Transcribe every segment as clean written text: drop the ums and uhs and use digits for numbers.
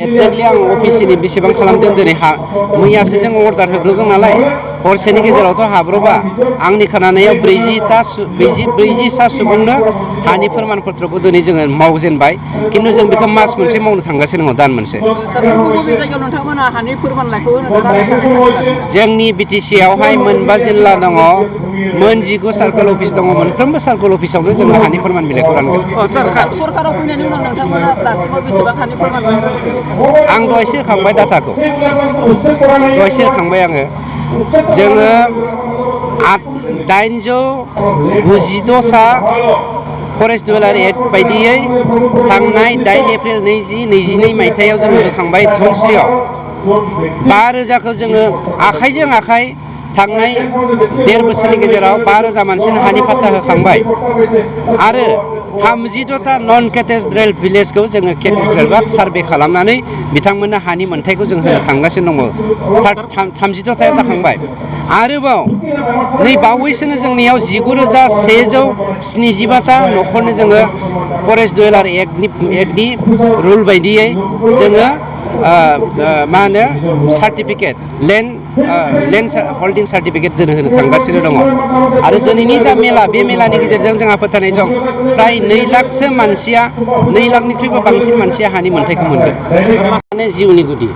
Exactly आं अफिसनि बेसेबां खालामदों दिनै मैयासो जों अर्डार होग्रोदों नालाय हरसेनि गेजेरावथ' हाब्रबा आंनि खोनानायाव 40सा सुबुंनो हानि फोरमान पत्रखौ दिनै जोङो मावजेनबाय खिन्थु जों बेखौ मास मोनसे मावनो थांगासिनो दङ दान मोनसे। जोंनि बिटिसि आवहाय मोनबा जिल्ला दङ, मोन 19 सार्कोल अफिस दङ, मोनफ्रोमबो सार्कोल अफिसावनो जोङो हानि फोरमान बिलाइखौ रानगोन। सरकाराव फैनायनि उनाव नोंथांमोना दासिमाव बेसेबां हानि फोरमान आं दहायसो होखांबाय डाटाखौ दहायसो होखांबाय आङो। जोङो 892सा फरेस्ट डिवेलार एक्ट बायदियै थांनाय 8 एप्रिल 2022 मायथाइयाव जोङो होखांबाय धनस्रियाव 5,000खौ जोङो आखाइजों आखाइ थांनाय 1.5 बोसोरनि गेजेराव 5,000 मानसिनो हानि पाट्टा होखांबाय आरो 32टा नन केटेस्ट्रियेल भिलेजखौ जोङो केटेस्ट्रियेल बा सार्भे खालामनानै बिथांमोननो हानि मोनथायखौ जों होनो थांगासिनो दङ। 32टाया जाखांबाय। आरोबाव नै बावैसोनो जोंनियाव 19,175टा न'खरनो जोङो फरेस्ट डिवेलार एक्टनि रुल बायदियै जोङो मा होनो सार्टिफिकेट लेन्ड हल्डिं सार्टिफिकेट जों होनो थांगासिनो दङ। आरो दिनैनि जा मेला बे मेलानि गेजेरजों जोंहा फोथायनाय दं फ्राय 2 लाखसो मानसिया 2 लाखनिख्रुइबो बांसिन मानसिया हानि मोनथायखौ मोनगोन। जिउनि गुदि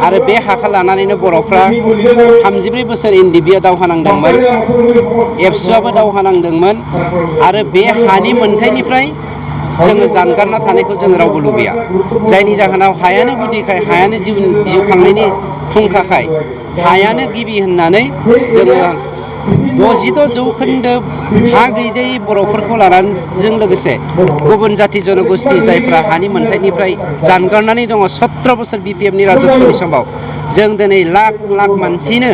आरो बे हाखौ लानानैनो बर'फ्रा 34 बोसोर इन्दिबिया दावहा नांदोंमोन, एबसुआबो दावहा नांदोंमोन आरो बे हानि मोनथायनिफ्राय जोङो जानगारना थानायखौ जों रावबो लुबैया। जायनि जाहोनाव हायानो गुदिखाय, हायानो जिउ खांनायनि फुंखाखाय, हायानो गिबि होननानै जोङो 66 जौखोन्दो हा गैजायै बर'फोरखौ लानानैजों लोगोसे गुबुन जाथि जनगोष्ठि जायफ्रा हानि मोनथायनिफ्राय जानगारनानै दङ 17 बोसोर BPFनि राजत्वनि समाव जों दिनै लाख लाख मानसिनो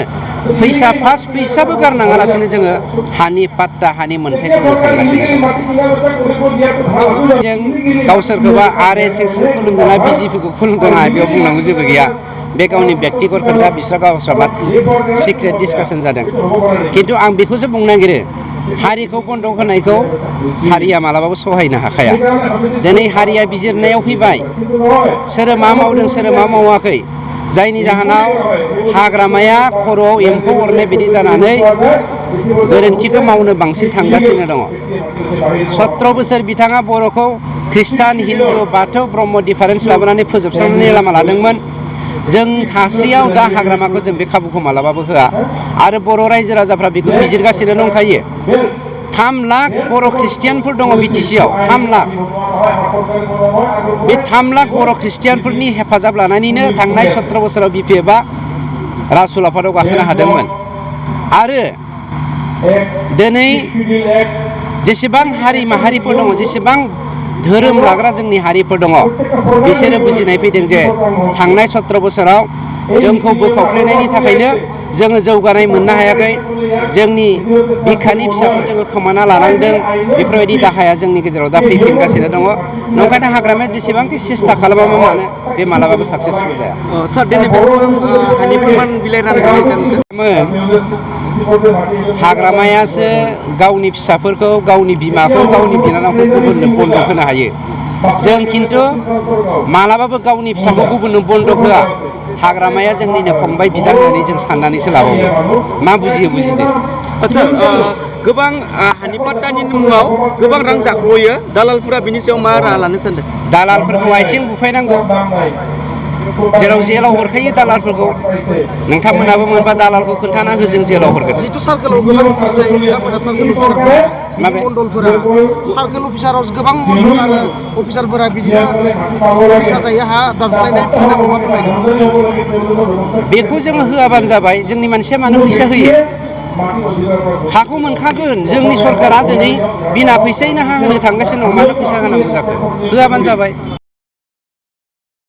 फार्स्ट फैसाबो गारनाङालासिनो जोङो हानि पाट्टा हानि मोनथायखौ होनो थांगासिनो दं। जों गावसोरखौबा RSS खुलुमदोंना BJPखौ खुलुमदों आंहा बेयाव बुंनांगौ जेबो गैया। बे गावनि बेक्तिगत खोथा, बिस्रा गावस्रा सिक्रेट डिसकासन जादों। खिन्थु आं बेखौसो बुंनो नागिरो हारिखौ बन्दक होनायखौ हारिया मालाबाबो सहायनो हाखाया। दिनै हारिया बिजिरनायाव फैबाय सोरो मा मावदों सोरो मा मावाखै, जायनि जाहोनाव हाग्रामाया खर'आव एम्फौ अरनाय बायदि जानानै गोरोन्थिखौ मावनो बांसिन थांगासिनो दङ। 17 बोसोर बिथाङा बर'खौ ख्रिस्टान, हिन्दु, बाथौ, ब्रह्म डिफारेन्स लाबोनानै फोजोबस्रांनायनि लामा लादोंमोन। जों थासेयाव दा हाग्रामाखौ जों बे खाबुखौ मालाबाबो होआ आरो बर' रायजो राजाफ्रा बेखौ बिजिरगासिनो दंखायो। 3 लाख बर' ख्रिस्टियानफोर दङ BTCआव, 3 लाख। बे 3 लाख बर' ख्रिस्टियानफोरनि हेफाजाब लानानैनो थांनाय 17 बोसोराव BPFआ राजउलाफादाव गाखोनो हादोंमोन। आरो दिनै जेसेबां हारि माहारिफोर दङ, जेसेबां धोरोम लाग्रा जोंनि हारिफोर दङ, बिसोरो बुजिनाय फैदों जे थांनाय 17 बोसोराव जोंखौ बोखावफ्लेनायनि थाखायनो जोङो जौगानाय मोननो हायाखै, जोंनि बिखानि फिसाखौ जोङो खोमाना लानांदों। बेफोरबायदि दाहाया जोंनि गेजेराव दा फैफिनगासिनो दङ। नंखायनो हाग्रामाया जेसेबांखि सेस्था खालामाबो मानो बे मालाबाबो साक्सेसफुल जाया। हानि फोरमान बिलाइ राननानै हाग्रामायासो गावनि फिसाफोरखौ, गावनि बिमाखौ, गावनि बिनानावखौ गुबुननो बन्दक होनो हायो। जों खिन्थु मालाबाबो गावनि फिसाखौ गुबुननो बन्दक होआ। हाग्रामाया जोंनिनो फंबाय बिदा होननानै जों साननानैसो लाबावो। मा बुजियो बुजिदो। आदसा गोबां हानि पाट्टानि मुङाव गोबां रां जाख्ल'यो, दालालफोरा बिनि सायाव मा राहा लानो सानदों? दालालफोरखौ आथिं बुफायनांगौ। जेराव जेलाव हरखायो दालालफोरखौ। नोंथांमोनाबो मोनबा दालालखौ खोन्थाना हो, जों जेलाव हरगोन। जिहेथु सार्कोलाव गोबां अफिस जायो नोंथांमोना सार्कोल अफिसारफोरा माबे मण्डलफोरा सार्कोल अफिसाराव गोबां मण्डल आरो अफिसारफोरा बिदिनो फैसा जायो, हा दानस्लायनाय नामाव मा फोरमायगोन? बेखौ जोङो होआबानो जाबाय। जोंनि मानसिया मानो फैसा होयो? हाखौ मोनखागोन। जोंनि सरकारा दिनै बिना फैसायैनो हा होनो थांगासिनो दं। मानो फैसा होनांगौ जाखो? होआबानो जाबाय।